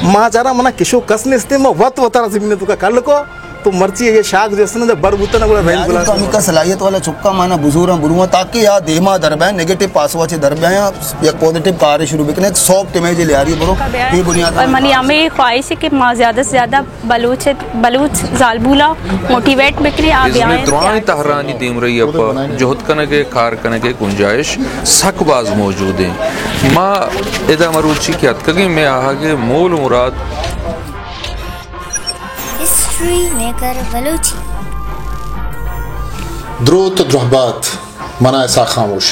ما چارا منا کشو کس نیستے، ما وت وتارا زمین توکا کل کو، تو مرچی یہ شاخ جو است نا، جب بڑ بوتا نا، گڑا رحیم یار، گلام تو ہمیں کا صلاحیت والا چکا مانا بزوراں برواں، تاکہ یا دیما در بین، نیگیٹو پاسوا چے در بیاں، یک پازیٹیو کارے شروع بکنے، ایک سافٹ امیج لیاری برو، یہ بنیاد اور منی ہمیں خواہش ہے کہ ما زیادہ سے زیادہ بلوچ، بلوچ زالبولا موٹیویٹ بکنے، آ ازمے بیائیں درائیں تہرانی دیمرئی ء پہ جہد کنگ ء کار کنگ ء گنجائش سک باز موجود انت۔ ما ادا مروچی کہ اتکگیں، مئے آہگ ء مول مراد۔ History maker Balochi. دروت ء درہبات، منا اسحاق خاموش۔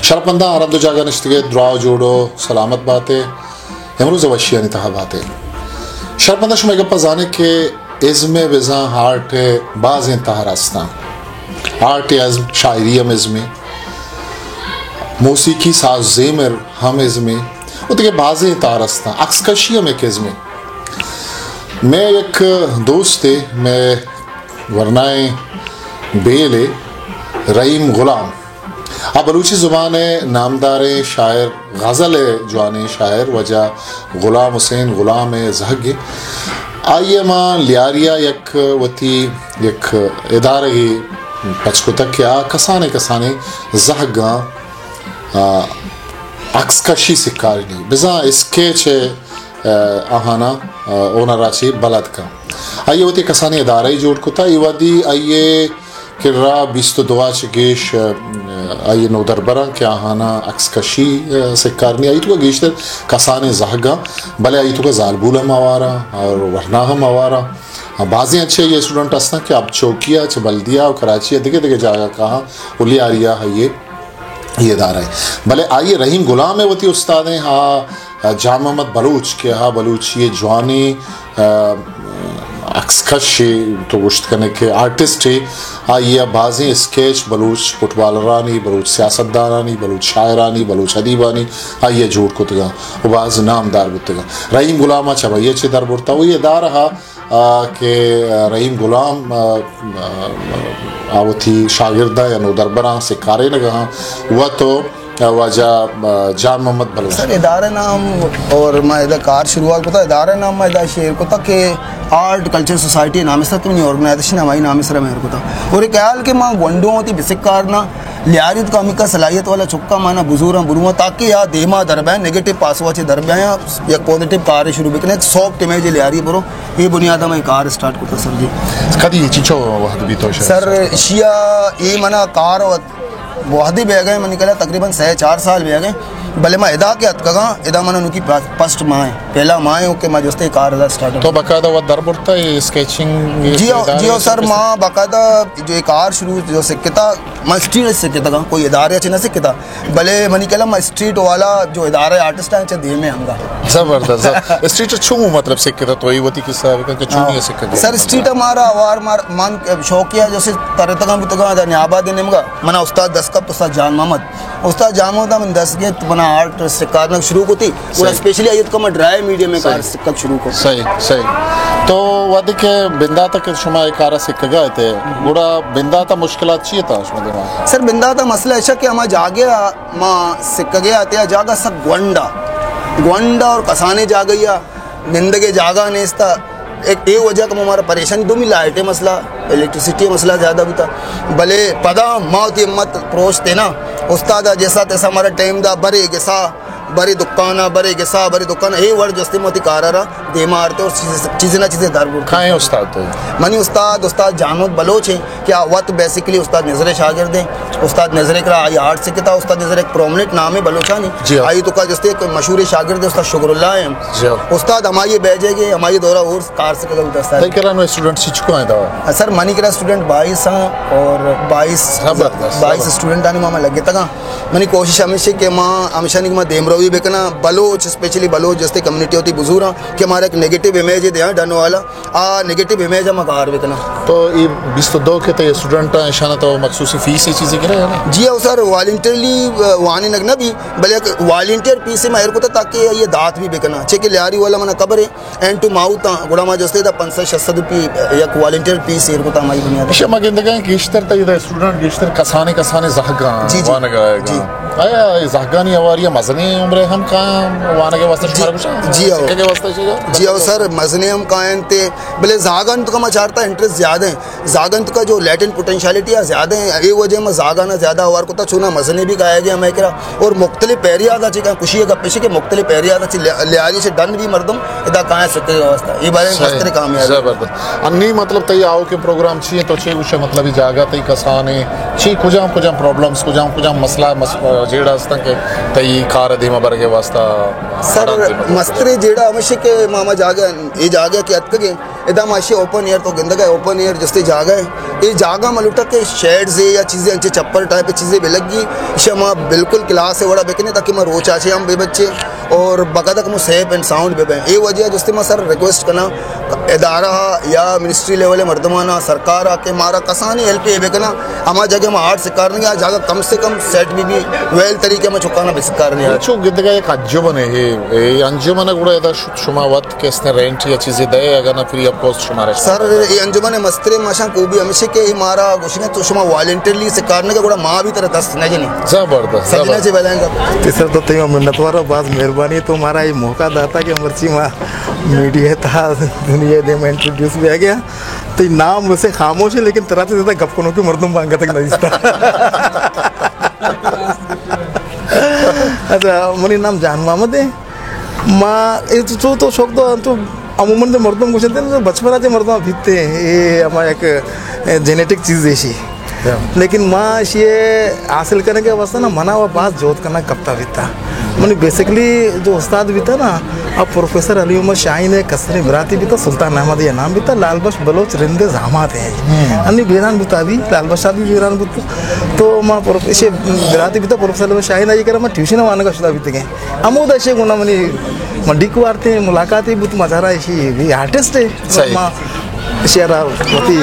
شرپنداں ہر دو جاگہ نشتگے، دراہ جوڑو سلامت باتے۔ امروز وشیانی تہا باتے۔ شرپندہ، شما گپا زانے کہ ازم ء بزاں آرٹ ء بازیں تہر استاں۔ آرٹ ء ازم، شاعری ہم ازمے، موسیقی ساز زیمر ہم ازمے، و دگہ بازیں تہر استاں۔ عکس کشی ہم یک ازمے۔ مئے یک دوستے، مئے ورنائیں بیلے رحیم غلام، آ بلوچی زبان ء نامداریں شاعر، غزل ء جوانیں شاعر واجہ غلام حسین غلام ء زہگ ء۔ آئی ء ما لیاری ء یک وتی یک ادارگے پچ کتگ کہ آ کسانیں کسانیں زہگاں، آ، عکس کشی سکارینی، بزاں اسکیچ ء، آ، آہاناں، آ، ہنر ء چہ بلد کن۔ آئی ء وتی کسانیں ادارہ جوڑ کتا، اے وہدی آئی ء کرا بیست ء دو ء چہ گیش، آئی ء نودربراں کہ آہاناں عکس کشی، آ، سکارنی، آئی توکا گیشتر کسانیں زہگاں، بلے آئی توکا زالبول ہم آواراں اور ورنا ہم آواراں۔ آ، بازیں انچیں آئی ء اسٹوڈنٹ ہستاں کہ اب چوکی ء چہ بلدیہ و کراچی ء دگہ دگہ جاگہ کاہاں، و لیاری ء آئی ء یہ ادارہ ہے۔ بلے آئی ء رحیم غلام ء وتی استاد ہیں، ہا جان محمد بلوچ کہ ہا بلوچی ء جوانیں، آ، عکس کش ء تو گوشت کنے کہ آرٹسٹ ء، آئی ء بازیں اسکیچ بلوچ فٹبالرانی، بلوچ سیاستدانانی، بلوچ شاعرانی، بلوچ ادیبانی آئی ء جوڑ کتگاں و باز نامدار بوتگاں۔ رحیم غلام ء چہ بھائی ء چہ در برتا و یہ ادارہ آ، کہ رحیم غلام، آ، آ، آ وتی شاگرداں یا نودربراں سکارینگ ء ہاں، وت و واجہ، آ، جان محمد بلوچ۔ سر، ادارہ نام اور ما ادا کار شروعات کتا، ادارہ نام ما ادا شیئر کتا کہ آرٹ کلچر سوسائٹی نام سر، تو منی آرگنائزیشن ہمائی نام سر مہر کتا۔ اور ایک خیال کہ ما گونڈوں ہوتی بسک کار نہ لیاریت کا ہمیکا صلاحیت والا چکا مانا بزوراں برواں، تاکہ یا دیما در بین، نیگیٹو پاسوا چے در بین، یک پازیٹیو کارے شروع بکنے، سافٹ امیج لیاری برو۔ اے بنیاد ء ما اے کار اسٹارٹ کرتا سر جی۔ کدی چنچو وہد بیتو شاید؟ سر، اشیا اے منا کار وت وہدی بیگئے، منی کلا تقریباً سہ چار سال بیگئے، بلے ما ادا کہ اتکگاں، ادا منا نوکی پا-، پسٹ ماہ ہے، پہلا ماہ ہے کہ ما جستے کار ادا اسٹارٹ تو باقاعدہ وت در برتا ہے اسکیچنگ؟ جی ہو، جی ہو سر، ما باقاعدہ جو اے کار شروع جو سکتا، ما اسٹوڈنٹ سکتا، کوئی ادارے چ نہ سکتا۔ بلے منی کلم اسٹریٹ والا جو ادارہ آرٹسٹ ہیں، چہ دیمے ہمگا۔ زبردست، زبردست۔ اسٹریٹ چوں مطلب سکتا تو یہ وتی قصہ بکن کہ چوں ہاں۔ یہ سکتا؟ سر، اسٹریٹ ہمارا اوار مار-، من شوقیہ جیسے ترتگاں بوتگاں، ادا نیاباد نیمگا۔ منا استاد دست کپت، استاد جان محمد۔ استاد جان محمد من دست گیت، منا آرٹ سکارنا شروع کو تھی۔ اور صحیح۔ اسپیشلی آیت کا میں ڈرائی میڈیم میں کار صحیح۔ سکت شروع کو۔ صحیح، صحیح۔ تو وقتی کہ بنداتا کہ شما یہ کارا سکگا تے، گڑا بنداتا مشکلات چی تھا شما دیما؟ سر، بنداتا مسئلہ ایسا کہ ہما جاگے ما سکگے آتے، آ جاگہ سک گونڈا، گونڈا اور کسانے جاگہ یا نندگے جاگہ نیستا۔ ایک اے وجہ کہ ہمارا پریشانی، دومی لائٹ مسئلہ، الیکٹریسٹی مسئلہ زیادہ بیتا۔ بلے پدا ما وتی ہمت پروش تینا، استاد جیسا تیسا ہمارا ٹائم دا، برے گسا، برے دکانا، برے گسا، برے دکانا، اے وڑ جستے ما وتی کارا را دیما آرتے اور چیزے، چیزے نہ چیزے در برتے۔ کائیں استاد تو؟ منی استاد، استاد جان محمد بلوچ ہیں۔ کہ آ وت بیسیکلی استاد نذر ء شاگرد ہیں۔ استاد نذر ء کرا آئی آرٹ سکتا، استاد نذر ایک پرومننٹ نام ہے بلوچانی۔ جی ہاں۔ آئی تو کا جستے ایک مشہور شاگرد ہے استاد شکر اللہ ہیں۔ جی ہاں۔ استاد ہمائی بیجے گے، ہمائی دورہ اور کار سکتا استاد۔ تئی کرا نو اسٹوڈنٹ چچکو ہیں دا؟ سر، منی کرا اسٹوڈنٹ بائیس ہیں اور بائیس، زبردست، بائیس زبردست۔ اسٹوڈنٹ آنی ما لگے تکا۔ منی کوشش ہمیشہ کہ ما ہمیشہ نہیں کہ ما دیمروی بکنا، بلوچ، اسپیشلی بلوچ جستے کمیونٹی ہوتی بزور ہیں کہ ہمارا ایک نیگیٹو امیج ہے دیہاں ڈن والا۔ آ نیگیٹو امیج ہم کار بکنا۔ تو یہ بیست و دو کے تے اسٹوڈنٹ ہیں، اشانا تو مخصوصی فیس یہ چیزیں کرے ہیں نا؟ جی ہاں سر، والنٹرلی، آ، وانی نگ نہ بھی، بلے والنٹیئر پیسے میں ہر کو تھا تاکہ یہ دات بھی بکنا۔ چہ کہ لیاری والا منا خبر ہے، ہینڈ ٹو ماؤتھ آں، گڑا ما جستے دا پنچ سد شش سد روپی یک والنٹیئر فیس ایر کتا مائی بنیاد۔ شما گندگا ہیں گیشتر تا ادا اسٹوڈنٹ گیشتر کسانے کسانے زہگاں جی، جی، وانگا آئے گا۔ جی۔ آیا اے زہگانی ہواری مزنیں عمرے ہم کاں وانگے واسطہ جی، شمارا گوشاں؟ جی، او۔ سکگے واسطہ شیگا؟ جی، او سر، مزنیں ہم کائیں تے، بلے زہگان تو کما چارتا انٹرسٹ زیادہ ہیں۔ زاگن تو کا جو لیٹنٹ پوٹینشیلٹی ہے زیادہ ہیں، اے وجہ میں زاگانا زیادہ ہوار کتا چونا مزنے بھی کایا گیا میں کرا۔ اور مختلف ایریا دا چکا خوشی کا پیش کہ مختلف ایریا دا چ-، لے-، لیاری سے ڈن بھی مردم ادا کایا سکے واسطہ۔ یہ بارے میں صحیح۔ مستر کامیاب ہے۔ زبردست۔ انی مطلب تئی آؤ کے پروگرام چی ہیں تو چی گوشے مطلب یہ جاگہ تئی کسانے چی کجام کجام پرابلمز کجام کجام مسئلہ مس-، جیڑا ہستن کہ تئی کار دیما برگے واسطہ سر، اڑان دیما برگے۔ مسترے جیڑا ہمیشہ کہ ماما جاگہ، یہ جاگہ کہ اتکگے ادا ما اشی اوپن ایئر تو گندگ ء، اوپن ایئر جستے جاگہ ء، اے جاگہ ما لوٹا کہ شیڈز یا چیزیں انچے چپر ٹائپ چیزیں بہ لگی، اشی ما بالکل کلاس ء وڑا بکنے تاکہ ما روچ آچے ہم بہ بچے اور باقاعدہ کمو سیف اینڈ ساؤنڈ بہ بیں۔ اے وجہ جستے ما سر ریکویسٹ کنا ادارہ یا منسٹری لیول مردمانا سرکار آ کہ مارا کسانی ہیلپ اے بکنا، ہما جگہ ما آرٹ سکارنگے آ جاگہ کم سے کم سیٹ بھی بھی ویل طریقے ما چکانا بہ سکارنے آ۔ چو گندگا یک انجمن ہے، اے انجمن گڑا ادا شما وت کہ استیں رینٹ یا چیزے دئے، اگاں نہ فری آف کاسٹ شمارا۔ سر، اے انجمن مستریں ماشاں کو بھی ہمیشہ کہ اے مارا گوشگیں تو شما والنٹرلی سکارنے کا گڑا ما بھی ترا دست نہ جنی۔ زبردست، سجنا زبردست۔ چے بلائیں گا۔ تے سر تو تیو منتوار، باز مہربانی تو مارا یہ موقع داتا کہ مرچی ما میڈیا تا دنیا دے میں انٹروڈیوس بھی آ گیا۔ تئی نام ویسے خاموش ہے لیکن ترا تے زیادہ گپ کنوکیں مردم بانگا تک نہ دیستا۔ اچھا، منی نام جان محمد ہے۔ ما اے تو، تو، تو شوق تو، تو عموماً جو مردم گوشنتے نا، تو بچپنا چے مردم بیتے ہیں، اے ہما یک، اے، جینیٹک چیز ایشی۔ لیکن ما اشی حاصل کرنے کے واسطے نا، منا وہ باز جہد کرنا کپتا بیتا۔ منی بیسیکلی جو استاد بیتا نا، اب پروفیسر علی عمر شاہین ہے، کسریں براتی بیتا، سلطان احمد یہ نام بیتا، لال بخش بلوچ رند زامات ہے۔ انی بیران بیتا بھی، لال بخش بھی بیران بیتا۔ تو ما پروف-، اشی براتی بیتا، پروفیسر علی عمر شاہین آئی کرا ما ٹیوشن وانگا شدا بیتے گئے۔ ہمودا اشی گونا منی، من ڈیک وارتے ملاقاتی بوت، ما چارا اشی بھی آرٹسٹ ہے۔ صحیح۔ ما اشی را وتی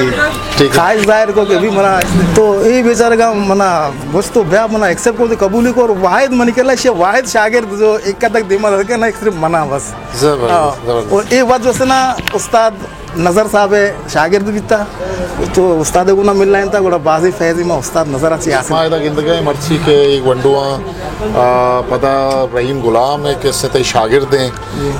ٹھیک ہے۔ خواہش ظاہر کو کہ بھی منا تو اے بیچارہ کا منا گوشت تو بیا منا ایکسپٹ کو قبول کو، اور واحد منی کلا اشی واحد شاگرد جو ایک تک دیما رکھے نا، صرف منا بس۔ زبردست، ہاں۔ زبردست۔ اور اے وقت جو ہے نا استاد نظر صاحب ہے شاگرد بیتا، تو استاد گونا مل لائن تا، گوڑا بازی فیضی ما استاد نظر اچھی حاصل۔ ما ادا گندگا ہے مرچی کے ایک ونڈواں، آ، پدا رحیم غلام ہے کہ اسے تئی شاگرد ہیں۔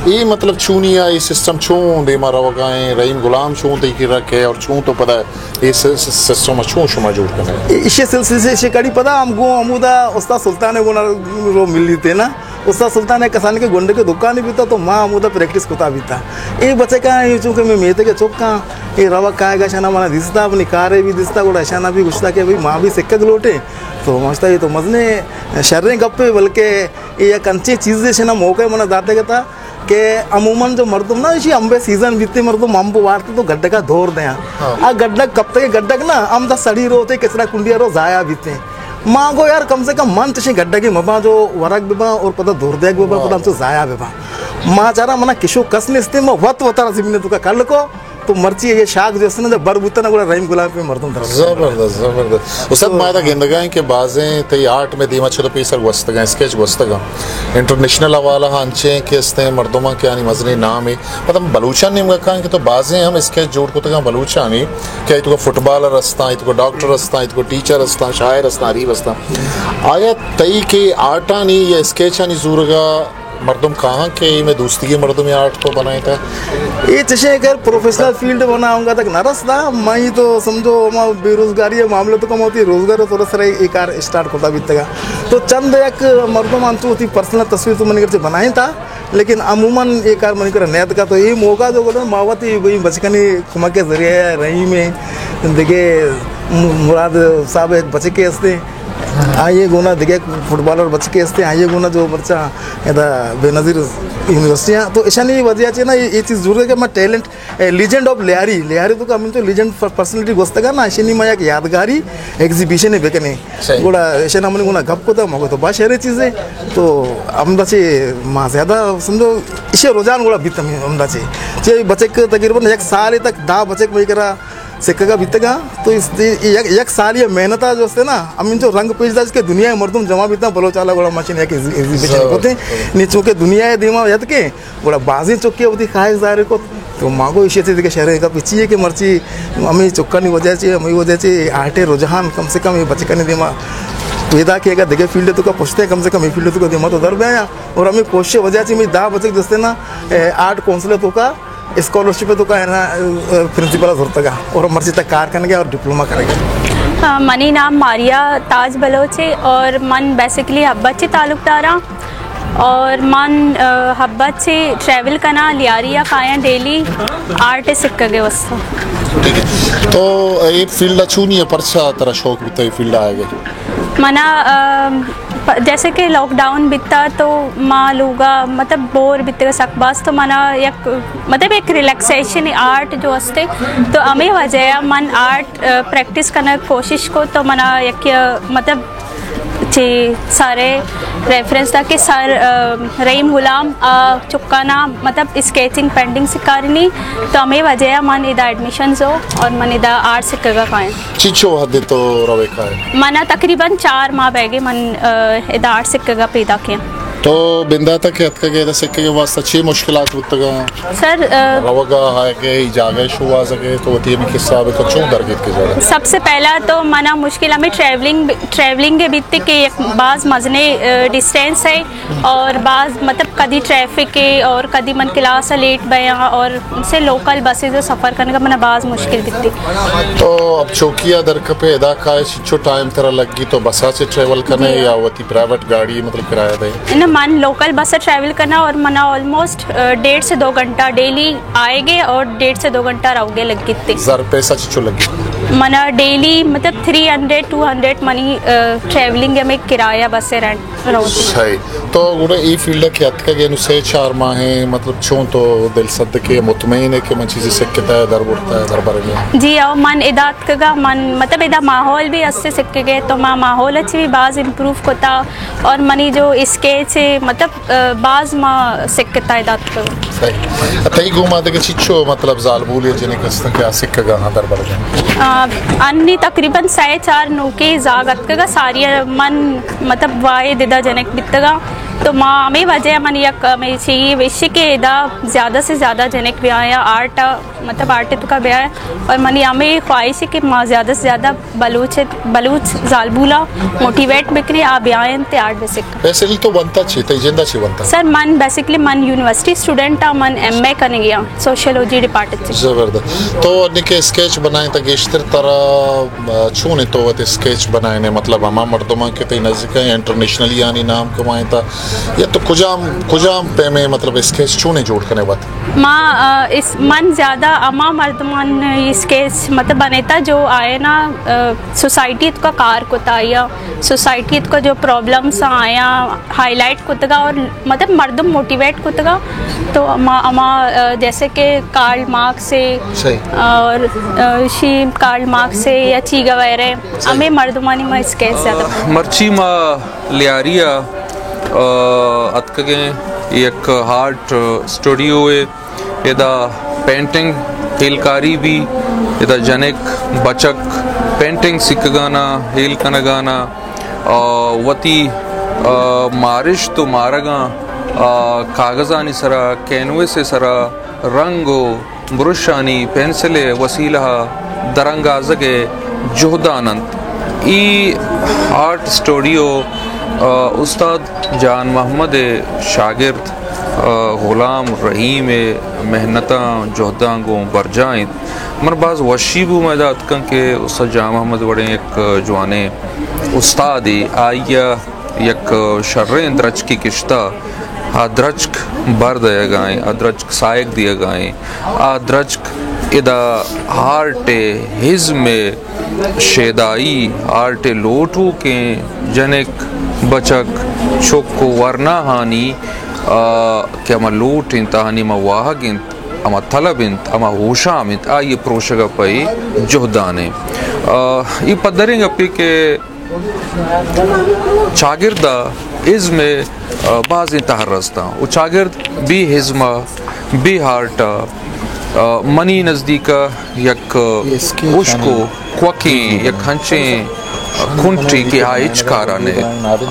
اے مطلب چونی آ، اے سسٹم چون دیما روگا ہیں، رحیم غلام چون تئی کی رکھ ہے اور چون تو پدا اے س-، س-، سسٹم چون شما جوڑ کرنا ہے؟ اے، اشی سلسلے سے اشی کڑی پدا ہم گو ہمودا استاد سلطان گونا رو ملی تے نا۔ استاد سلطان ء کسانکیں گونڈکے دکانے بیتا تو ما ہمودا پریکٹس کتا بیتا۔ اے بچکاں اے چونکہ میں میتگ ء چکاں، اے روگ کائیگا اشانا منا دیستا، منی کارے بھی دیستا، گڑا اشانا بھی گوشتا کہ بھئی ما بھی سکگ لوٹیں۔ تو ما گوشتا اے تو مزنیں شریں گپے، بلکہ اے یک انچیں چیزے اشانا موقع منا داتگ اتا کہ عموماً جو مردم نا اشی امبے سیزن بیتے مردم امب وارتے تو گڈگا دور دیاں۔ ہاں۔ آ گڈگ کپتگے گڈگ نا ہم دا سڑی روتے کچرا کنڈیا رو ضائع بیتے۔ ما گو یار کم سے کم من چشیں گڈگے مباں جو ورگ بباں اور پدا دور دیگ بباں، واہ۔ پدا ہم چو ضائع بباں۔ ما چارا منا کشو کس نیستے، ما وت وتارا زمین توکا کل کو، تو مرچی یہ شاخ جو است نا، جب بر بوتا نا، گڑا رحیم غلام پہ مردم در۔ زبردست، زبردست۔ استاد، تو ما ادا گندگا ہیں کہ بازیں تئی آرٹ میں دیما چلو پیسر گوستگاں، اسکیچ گوستگاں۔ انٹرنیشنل حوالہ ہاں انچیں کہ استیں مردماں کہ آنی مزنیں نام ہے۔ پدا ہم بلوچاں نیمگا کاں کہ تو بازیں ہم اسکیچ جوڑ کتگاں بلوچانی کہ ای تو فٹبالر استاں، ای تو ڈاکٹر استاں، ای تو ٹیچر استاں، شاعر استاں، ادیب استاں۔ آیا تئی کہ آرٹانی یا اسکیچانی زورگا مردم کاہاں کہ اے مئے دوستیگیں مردمے آرٹ تو بنائیں تا؟ اے چشیں خیر پروفیشنل فیلڈ منا اونگا تک نہ رستا، مئی تو سمجھو ہما بے روزگاری ء معاملہ تو کم ہوتی، روزگار تو سر اے کار اسٹارٹ کرتا بیتگا۔ تو چند یک مردم انچو ہوتی پرسنل تصویر تو منی گھر سے بنائیں تا، لیکن عموماً اے کار منی کرا نیت کا تو اے موقع جو گلن ما وتی بھئی بچکانی کمک ذریعہ رحیم دگہ مراد صاحب ایک بچکے ہستے، آئیے گونا دگہ فٹبالر بچکے ہستے، آئیے گونا جو مرچا ادا بے نظیر یونیورسٹی ہیں، تو اشانی وجہ چے نا یہ چیز ضرور ہے کہ میں ٹیلنٹ، لیجنڈ آف لیاری، لیاری تو کا من تو لیجنڈ پرسنالٹی گوستگا نا، اشانی میں یک یادگاری ایگزیبیشن ہے بکنے۔ صحیح۔ گڑا اشانا من گونا گپ کو تا مگو تو با شہر چیز ہے، تو ہم دا چے ما زیادہ سمجھو اشے رجحان گڑا بیت ہم دا چے، چے بچک تقریباً یک سال تک دا بچک میں کرا سکگا بیتگا، تو اس، یک، یک سال یہ محنت آ جو استے نا، ہمیں جو رنگ پیش داشت کہ دنیا مردم جمع بیتا، بلوچ آلا گوڑا ماشین یک ایگزی-، ایگزیبیشن ضرور، ہوتے ہیں۔ ضرور۔ نی چونکہ دنیا دیما یت کے، گڑا بازیں چکے وتی خواہش ظاہر کو، تو ماگو ایشی چیز کہ شہر کا پیچھے ہے کہ مرچی ہمیں چکانی وجہ سے، ہمیں وجہ سے آرٹ رجحان کم سے کم یہ بچکانی دیما پیدا کیے گا، دیگه فیلڈ تو کا پوچھتے ہیں، کم سے کم یہ فیلڈ تو کا دیما تو در بیا۔ اور ہمیں کوشش وجہ سے ہمیں دا بچک جستے نا، اے، آرٹ کونسل تو کا اسکالرشپ تو کا ہے نا، اے، پرنسپل زورتگا اور مرچی تک کار کرنے گا اور ڈپلوما کرنے گا۔ ہاں، منی نام ماریا تاج بلوچ ہے اور من بیسیکلی حبت سے تعلق دارا۔ اور من، آ، حبت سے ٹریول کنا، لیاری آ کایاں ڈیلی آرٹ سکگے واسطہ۔ ٹھیک ہے۔ تو اے فیلڈ چونی ہے، پرچا ترا شوق بیتا اے فیلڈ آئے گئے؟ منا، آ، پ-، جیسے کہ لاک ڈاؤن بیتا تو ما لوگا مطلب بور بیتے سک باز، تو منا یک مطلب ایک ریلیکسیشن آرٹ جو استے، تو ہمیں وجہ من آرٹ، آ، پریکٹس کرنے کوشش کو، تو منا یک مطلب چی سارے ریفرنس تھا کہ سر، آ، رحیم غلام، آ، چکانا مطلب اسکیچنگ پینٹنگ سکارنی، تو ہمیں وجہ من ادا ایڈمیشنز ہو اور من ادا آرٹ سکگا کائیں۔ چیچو حد تو روے کائے؟ منا تقریباً چار ماہ بیگے من، آ، ادا آرٹ سکگا پیدا کیا۔ تو بنداتا کہ اتکگے ادا سکگے واسطہ چی مشکلات بوتگا؟ سر، آ، روگا آئے گئے، ای جاگہ شوازگے، تو وتی ہمیں قصہ بکن چون درگیت کے جاگہ؟ سب سے پہلا تو منا مشکل ہمیں ٹریولنگ، ٹریولنگ کے بیتے کہ ایک باز مزنے، آ، ڈسٹینس ہے اور باز مطلب کدی ٹریفک ہے اور کدی من کلاس لیٹ بیا اور سے لوکل بسز سفر کرنے کا منا باز مشکل بیتے۔ تو اب چوکیا در کپے ادا کائے چو ٹائم ترا لگی تو بسا سے ٹریول کنے جی۔ یا وتی پرائیویٹ گاڑی مطلب کرایہ دے؟ نہ، من لوکل بس سے ٹریول کرنا اور منا آلموسٹ، آ، ڈیڑھ سے دو گھنٹہ ڈیلی آئے گے اور ڈیڑھ سے دو گھنٹہ رہو گے لگ گیتے۔ زر پیسہ چچو لگی؟ منا ڈیلی مطلب تھری ہنڈریڈ، ٹو ہنڈریڈ منی، آ، ٹریولنگ میں کرایہ بس سے رینٹ رہو گے۔ صحیح۔ تو گڑا ای فیلڈ کہ اتکگے نو سے چار ماہ ہیں، مطلب چون تو دل صدقے مطمئن ہے کہ من چیزی سکتا ہے، در برتا ہے، در برگے؟ جی، او من ادا اتکگا، من مطلب ادا ماحول بھی اسے سکگے، تو ما ماحول اچھی بھی باز امپروو کتا اور منی جو اسکیچ ہے، مطلب، آ، باز ما سکتا ادا اتکگا۔ صحیح۔ تئی گوما دگہ چچو مطلب زالبول یا جنک استن کہ آ سکگا ہاں در برگا؟ آ، انی تقریباً سہ چار نوکے زاگ اتکگا، ساری من مطلب واحد ادا جنک بیتگا۔ تو ما ہمیں وجہ من یک ہمیں چی وش کہ ادا زیادہ سے زیادہ جنک بیایا آرٹ، مطلب آرٹ تو کا بیایا، اور منی ہمیں خواہش ہے کہ ما زیادہ سے زیادہ بلوچ، بلوچ زالبولا موٹیویٹ بکنے، آ بیائیں تے آرٹ بسک۔ بیسکلی تو بنتا چی؟ تئی جندا چی بنتا؟ سر، من بیسکلی من یونیورسٹی اسٹوڈنٹ ہاں، من ایم اے کنگی ہاں سوشیولوجی ڈپارٹمنٹ سے۔ زبردست۔ تو نکے اسکیچ بنائیں تا گیشتر ترا، آ، چون تو وت اسکیچ بنائیں، مطلب ہما مردمان کہ تئی نزدیک ہیں انٹرنیشنلی آنی نام کمائیں تا، یا تو کجام، کجام پیمے مطلب اسکیچ چونے جوڑ کنے وت؟ ما، آ، اس، من زیادہ ہما مردمان اسکیچ مطلب بنیتا جو آئے نا، آ، سوسائٹی تو کا کار کتا یا سوسائٹی تو کا جو پرابلمز آیا ہائی لائٹ کتگا اور مطلب مردم موٹیویٹ کتگا۔ تو ہما، ہما، آ، جیسے کہ کارل مارکس ہے صحیح۔ اور، آ، شی کارل مارکس ہے یا چی گویرے، صحیح۔ ہمیں مردمانی ما اسکیچ زیادہ۔ مرچی ما لیاریا، آ، اتکگیں یک آرٹ اسٹوڈیو ہے۔ ادا پینٹنگ ہیلکاری بی، ادا جنک بچک پینٹنگ سکگانا، ہیل کنگانا، آ، وتی، آ، مارشت و مارگاں، آ، کاغذانی سرا، کینوس سرا، رنگ و برشانی، پنسل وسیلہ درانگازگ جہدان انت۔ ای آرٹ اسٹوڈیو، آ، استاد جان محمد شاگرد، آ، غلام رحیم ءِ محنتاں، جہداں گوں برجاہ انت۔ من باز وشی بو، من ادا اتکاں کہ استاد جان محمد وڑیں یک جوانیں استادے، آئی ءَ یک شریں درچکے کشتہ، آ درچک بر دئیگا ایں، آ درچک ساہگ دیگا ایں، آ درچک ادا آرٹ ءِ ازم ءِ شیدائی، آرٹ ءِ لوٹوکیں جنک، بچک، چک و ورناہانی، آ، کہ ہما لوٹ انت، آہانی ہما واہگ انت، ہما طلب انت، ہما ہوشام انت، آئی ءِ پروشگ ءَ پہ اے جہدان ایں۔ آ، اے پدریں گپے کہ چاگرد ءِ ازم ءِ، آ، بازیں تہر استاں و چاگرد بے ازم ءَ، بے آرٹ ءَ، آ، منی نزدیک ءَ یک ہشک و کوکیں یک ہنچیں کنٹے کہ آ ہچ کارا نہ،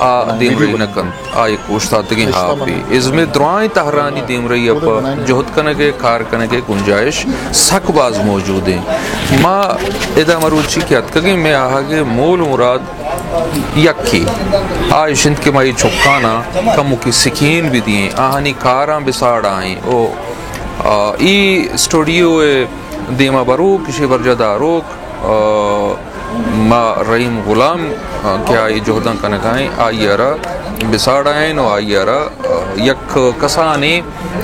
آ دیمروئی نہ کنت، آ یک اوشتاتگیں ہاپے۔ ازم ءِ درائیں تہرانی دیمروئی ءَ پہ جہد کنگ ءِ، کار کنگ ءِ گنجائش سک باز موجود ایں۔ ما ادا مروچی کہ اتکگیں، مئے آہگ ءِ مول و مراد یکے، آ اش انت کہ ما اے چکاناں کموکے سکین بدئیں، آہانی کاراں بساڑائیں۔ او، آ، اے اسٹوڈیو ءِ دیما بروک، اشی برجا داروک، آ، ما رحیم غلام، آ، کہ آ اے جہداں کنگائیں، آئی ءَ را بساڑائیں و آئی ءَ را، آ، یک کسانیں،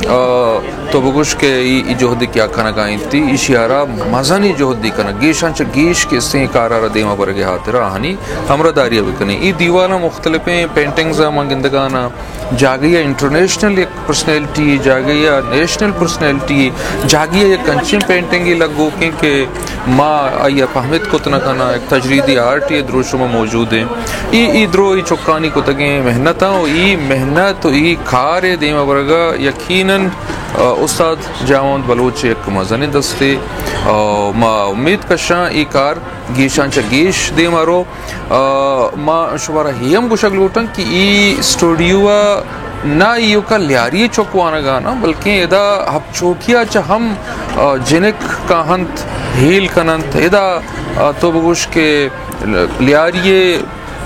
آ، تو بگوش کہ ای، ای جہد کہ آ کنگا انت، ایشی ءَ را مزنیں جہدے کنگ، گیشاں چہ گیش کسیں کار ءَ را دیما برگ ءِ ہاترا آہانی ہمراہداری ءَ بکنیں۔ ای دیواناں مختلفیں پینٹنگز ءَ من گندگاناں، جاگہے ءَ انٹرنیشنل یک پرسنالٹی، جاگہے ءَ نیشنل پرسنالٹی، جاگہے ءَ یک انچیں پینٹنگے لگوکیں کہ ما آئی ءَ پہمت کت نہ کناں، یک تجریدی آرٹے ءِ دروشم ءَ موجود ایں۔ ای، ای درو ای چکانی کتگیں محنتاں و ای محنت و ای کار ءِ دیما برگ ءَ یقیناً، آ، استاد جاوند بلوچ ءِ یک مزنیں دستے۔ آ، ما امید کشاں ای کار گیشاں چہ گیش دیما رو۔ آ، ما شمارا اے ہم گوشگ لوٹاں کہ ای اسٹوڈیو ءَ نہ ایوکا لیاری ءِ چک وانگا نہ، بلکیں ادا ہپ چوکی ءَ چہ ہم، آ، جنک کاہنت، ہیل کننت۔ ادا، آ، تو بگوش کہ لیاری ءِ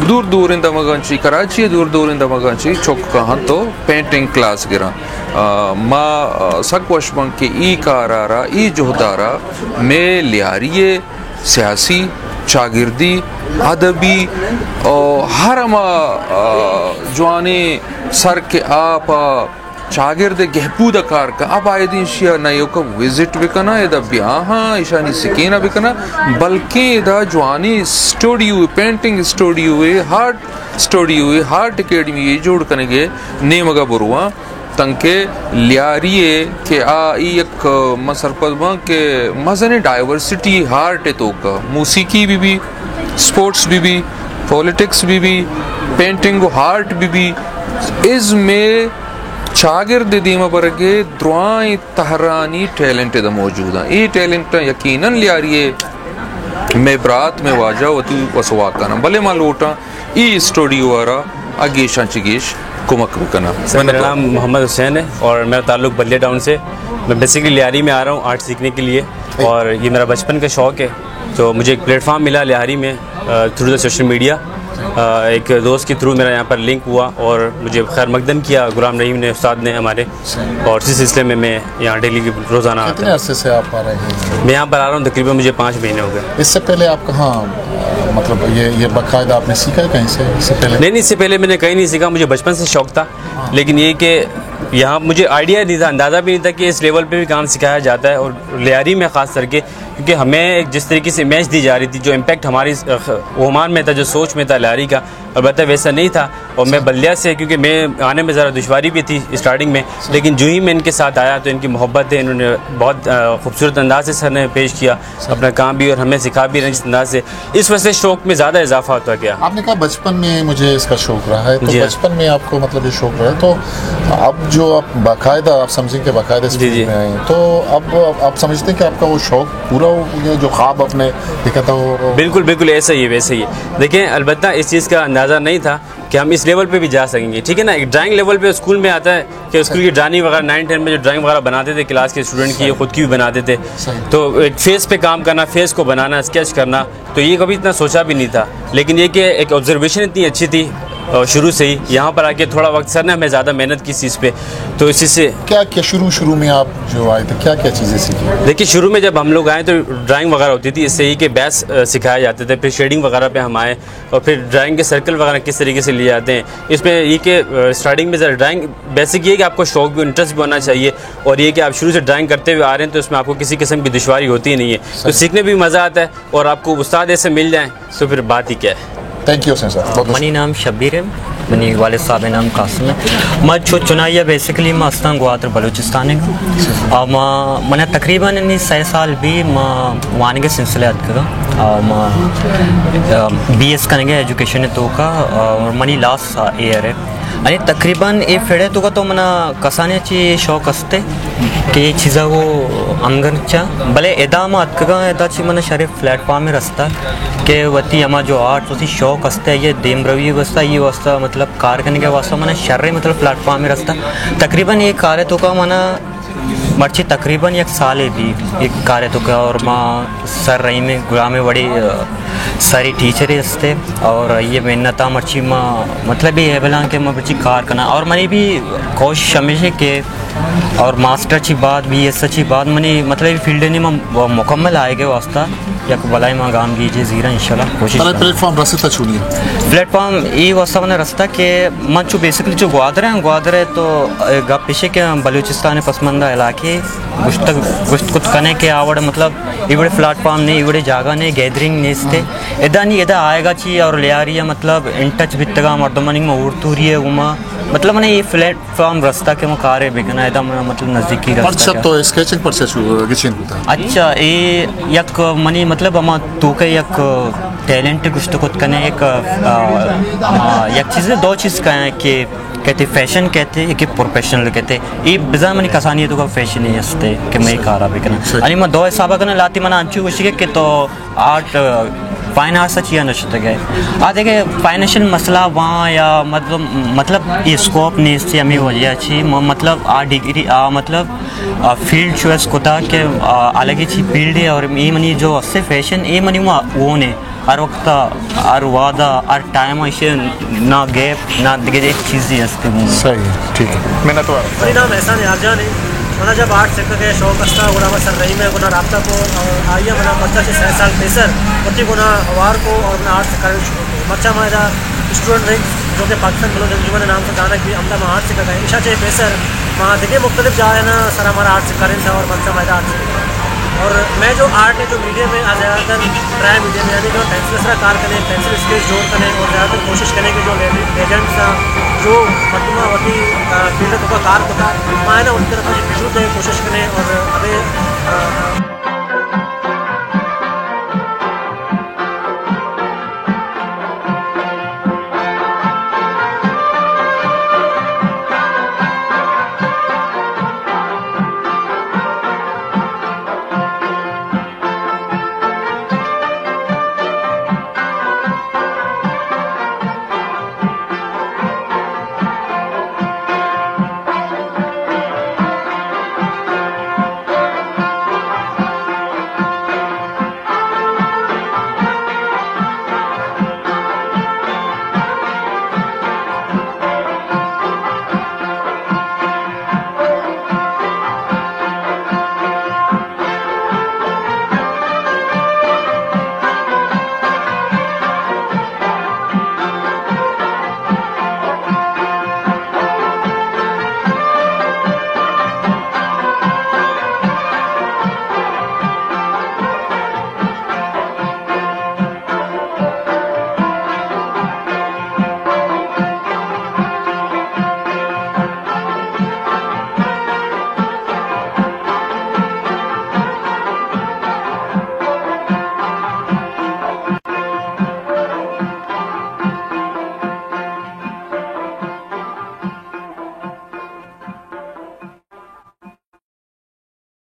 دور دوریں دمگاں چی، کراچی ءِ دور دوریں دمگاں چی چک کاہنت و پینٹنگ کلاس گراں۔ آ، ما، آ، سک وش باں کہ ای کار ءَ را، ای جہد ءَ را مئے لیاری ءِ سیاسی، چاگردی، ادبی، او ہر ہما، آ، جوانیں سر کہ آ پہ چاگرد ءِ گہبود ءَ کار کن، آ باید ایشی ءَ نہ ایوک ءَ وزٹ بکناں، ادا بیاہاں، ایشانی سکین ءَ بکناں، بلکیں ادا جوانیں studio, painting studio, art studio, art academy جوڑ کنگ ءِ نیمگ ءَ برواں۔ تنکہ لیاری ءِ کہ آ ای یک، من سرپد باں کہ مزنیں ڈائیورسٹی آرٹ ءِ توکا، موسیقی بہ بی، اسپورٹس بہ بی، پولیٹکس بہ بی، پینٹنگ و آرٹ بہ بی، ازم ءِ چاگرد ءِ دیما برگ ءِ درائیں تہرانی ٹیلنٹ ادا موجود ایں۔ اے ٹیلنٹ یقیناً لیاری ءِ مئے برات، مئے واجہ وتی وس ءُ واک کناں، بلے ما لوٹاں اے اسٹوڈیو ءَ را گیشاں چہ گیش کمک بکناں۔ سر، میرا نام محمد حسین ہے اور میرا تعلق بلدیہ ٹاؤن سے۔ میں بیسیکلی لیاری میں آ رہا ہوں آرٹ سیکھنے کے لیے اور یہ मेरा बचपन का शौक है। तो मुझे एक प्लेटफॉर्म मिला लिहारी में, अ, थ्रू द सोशल मीडिया। अ, एक दोस्त के थ्रू मेरा यहाँ पर लिंक हुआ और मुझे खैर मकदम किया गुलाम रहीम ने, उस्ताद ने हमारे, और इसी सिलसिले में मैं यहाँ डेली की रोज़ाना आता कितने हूँ। अरसे से आप आ रहे हैं? मैं यहाँ पर आ रहा हूँ, तकरीबन मुझे पाँच महीने हो गए। इससे पहले आप कहाँ, मतलब, ये, ये बाकायदा आपने सीखा है कहीं से इससे पहले? नहीं, नहीं, इससे पहले मैंने कहीं नहीं सीखा, मुझे बचपन से शौक था। हाँ। लेकिन ये कि यहाँ मुझे आइडिया नहीं था, अंदाज़ा भी नहीं था कि इस लेवल पे भी काम सिखाया जाता है, और लिहारी में ख़ास करके, क्योंकि हमें जिस तरीके से इमेज दी जा रही थी, जो इम्पैक्ट हमारी, अ, ओमान में था, जो सोच में था लिहारी का, البتہ ویسا نہیں تھا۔ اور میں بلدیہ سے، کیونکہ میں آنے میں ذرا دشواری بھی تھی اسٹارٹنگ میں، لیکن جو ہی میں ان کے ساتھ آیا تو ان کی محبت ہے، انہوں نے بہت، آ، خوبصورت انداز سے سر نے پیش کیا اپنا کام بھی اور ہمیں سکھا بھی رہے ہیں اس انداز سے۔ اس وجہ سے شوق میں زیادہ اضافہ ہوتا گیا۔ آپ نے کہا بچپن میں مجھے اس کا شوق رہا ہے، تو جی ہاں۔ بچپن میں آپ کو، مطلب، یہ شوق رہا ہے، تو اب جو آپ باقاعدہ، آپ سمجھیں کہ باقاعدہ اس جی، فیلڈ جی۔ میں آئے ہیں، تو اب آپ سمجھتے ہیں کہ آپ کا وہ شوق پورا ہو گیا، جو خواب آپ نے دیکھا تھا وہ؟ بالکل، بالکل ایسا ہی ہے، ویسا ہی ہے۔ دیکھیں، البتہ اس چیز کا اندازہ نہیں تھا کہ ہم اس لیول پہ بھی جا سکیں گے، ٹھیک ہے نا؟ ایک ڈرائنگ لیول پہ اسکول میں آتا ہے کہ اسکول کی ڈرائنگ وغیرہ، نائن ٹین میں جو ڈرائنگ وغیرہ بناتے تھے کلاس کے اسٹوڈنٹ کی، خود کی بھی بناتے تھے۔ صحیح۔ تو ایک فیس پہ کام کرنا، فیس کو بنانا، اسکیچ کرنا، تو یہ کبھی اتنا سوچا بھی نہیں تھا۔ لیکن یہ کہ ایک آبزرویشن اتنی اچھی تھی، آ، شروع سے ہی۔ یہاں پر آ کے تھوڑا وقت سر نے ہمیں زیادہ محنت کی اس چیز پہ، تو اسی سے کیا، کیا شروع، شروع میں آپ جو آئے تھے، کیا، کیا چیزیں سیکھی؟ دیکھیے، شروع میں جب ہم لوگ آئے تو ڈرائنگ وغیرہ ہوتی تھی، اس سے یہ کہ بیس، آ، سکھائے جاتے تھے، پھر شیڈنگ وغیرہ پہ ہم آئے۔ اور پھر ڈرائنگ کے سرکل وغیرہ کس طریقے سے لیے جاتے ہیں۔ اس میں یہ کہ، آ، اسٹارٹنگ میں ذرا ڈرائنگ بیسک یہ ہے کہ آپ کو شوق بھی، انٹرسٹ بھی ہونا چاہیے، اور یہ کہ آپ شروع سے ڈرائنگ کرتے ہوئے آ رہے ہیں تو اس میں آپ کو کسی قسم کی دشواری ہوتی ہی نہیں ہے، تو سیکھنے بھی مزہ آتا ہے، اور آپ کو استاد ایسے مل جائیں تو پھر بات ہی کیا ہے۔ تھینک یو حسین صاحب، بہت منی نام شبیر ہے، منی والد صاحب نام قاسم ہے۔ ما چو چنائی ہے، بیسیکلی ما استان گوادر بلوچستان ہے۔ اور ما، من تقریباً انی سہ سال بھی ما وانگ سلسلہ اتکگا۔ اور ما، آ، بی ایس کنگے ایجوکیشن توکا، اور منی لاسٹ ایئر ہے۔ یعنی تقریباً اے فیلڈ ءِ توکا تو منا کسانیں چی شوق است کہ اے چیزا گوں ہمگرنچاں، بلے ادا ما اتکگاں، ادا چی منا شریں پلیٹ فارمے رستہ کہ وتی ہما جو آرٹ، وتی شوق است، اے دیمروی ءِ واسطہ، اے واسطہ مطلب کار کنگ ءِ واسطہ منا شریں مطلب پلیٹ فارمے رستہ۔ تقریباً اے کار ءِ توکا منا مرچی تقریباً یک سالے بی اے کار ءِ توکا، اور ما سر رحیم غلام ءِ وڑیں، آ، ساری ٹیچرے استے، اور اے محنت ءَ مرچی ما مطلب اے ایبل آں کہ ما مرچی کار کناں، اور منی بھی کوشش ہمیش اے کہ اور ماسٹر چی بعد، بی ایس چی بعد منی مطلب اے فیلڈ ءَ نی ما مکمل آیگ ءِ واسطہ یک بلاہیں ما گامگیجے زیراں، انشاءاللہ کوشش ترا کناں۔ پلیٹ فارم رستا چونی؟ پلیٹ فارم اے واسطہ منا رستا کہ من چو بیسکلی چو گوادر آں، گوادر ءِ تو، اے، گپ ایش اے کہ بلوچستان ءِ پسماندہ علاقے گوشتگ، گوشت کت کنے کہ آ وڑ مطلب اے وڑیں پلیٹ فارم نے، اے وڑیں جاگہ نے، گیدرنگ نیست اے۔ ادا نی ادا آیگا چی اور لیاری ءَ مطلب ان ٹچ بیتگا مردمانی ما اورتوری ءَ گوما مطلب منا اے پلیٹ فارم رستا کہ ما کارے بکناں، ادا منا مطلب نزدیکی رستا پرچا کہ تو اسکیچنگ پرچا چو گچین کتا؟ اچھا، اے یک منی مطلب ہما توکا یک ٹیلنٹ گوشت کت کنے، یک، آ، ہما یک چیز، دو چیز کہیں کہ کہتے فیشن کہتے، کہ پروفیشنل کہتے۔ اے بزاں منی کسانی ءِ توکا فیشن ہی ہستے کہ میں کارا بکناں۔ صحیح۔ یعنی ما دو حسابا کناں، لہتے منا انچو گوشی کہ تو آرٹ، فائن آرٹس چیا نہ شتگ ئے۔ آ دگہ فائنینشل مسئلہ واں یا مطلب، مطلب اے اسکوپ نیست، ہمے وجہ چی م-، مطلب آ ڈگری، آ مطلب، آ فیلڈ چوائس کتا کہ، آ، الگی چی فیلڈ اے اور اے منی جو استے فیشن اے منی ما اون اے۔ ہر وقت، ہر وہدا، ہر ٹائم ایشی نہ گیپ، نہ دگہ ہچ چیزے است۔ صحیح، ٹھیک ہے۔ منت وار۔ منی نام احسان یارجان اے۔ منا جب آرٹ سکھگ ءِ شوق استا، گڑا ما سر رحیم ءِ گونا رابطہ کو اور آئی ءَ منا مرچا چہ سئے سال پیسر وتی گونا ہوار کو اور منا آرٹ سکھائینگ شروع کو۔ مرچا ما ادا اسٹوڈنٹ ونگ، جو کہ پاکستان بلوچ انجمن ءِ نام سے زانگ بی، ہمدا ما آرٹ سکھگ ءَ ایں۔ ایشاں چہ پیسر ما دگہ مختلف جاہاں سرا مارا آرٹ سکھارینتا اور مرچا ما ادا آرٹ سکھگ ءَ ایں۔ اور مئے جو آرٹ ءِ جو میڈیم اے، آ زیادہ تر ڈرائی میڈیم اے، یعنی کہ پینسل ءِ سرا کار کنے، پینسل اسکیچ جوڑ کنے اور زیادہ تر کوشش کنے کہ جو لیجنڈز آں، جو مردماں وتی، آ، فیلڈ ءِ توکا کار کتا، ما آیاں وتی طرفا چہ پیشو دئے کوشش کنے اور ابے، آ،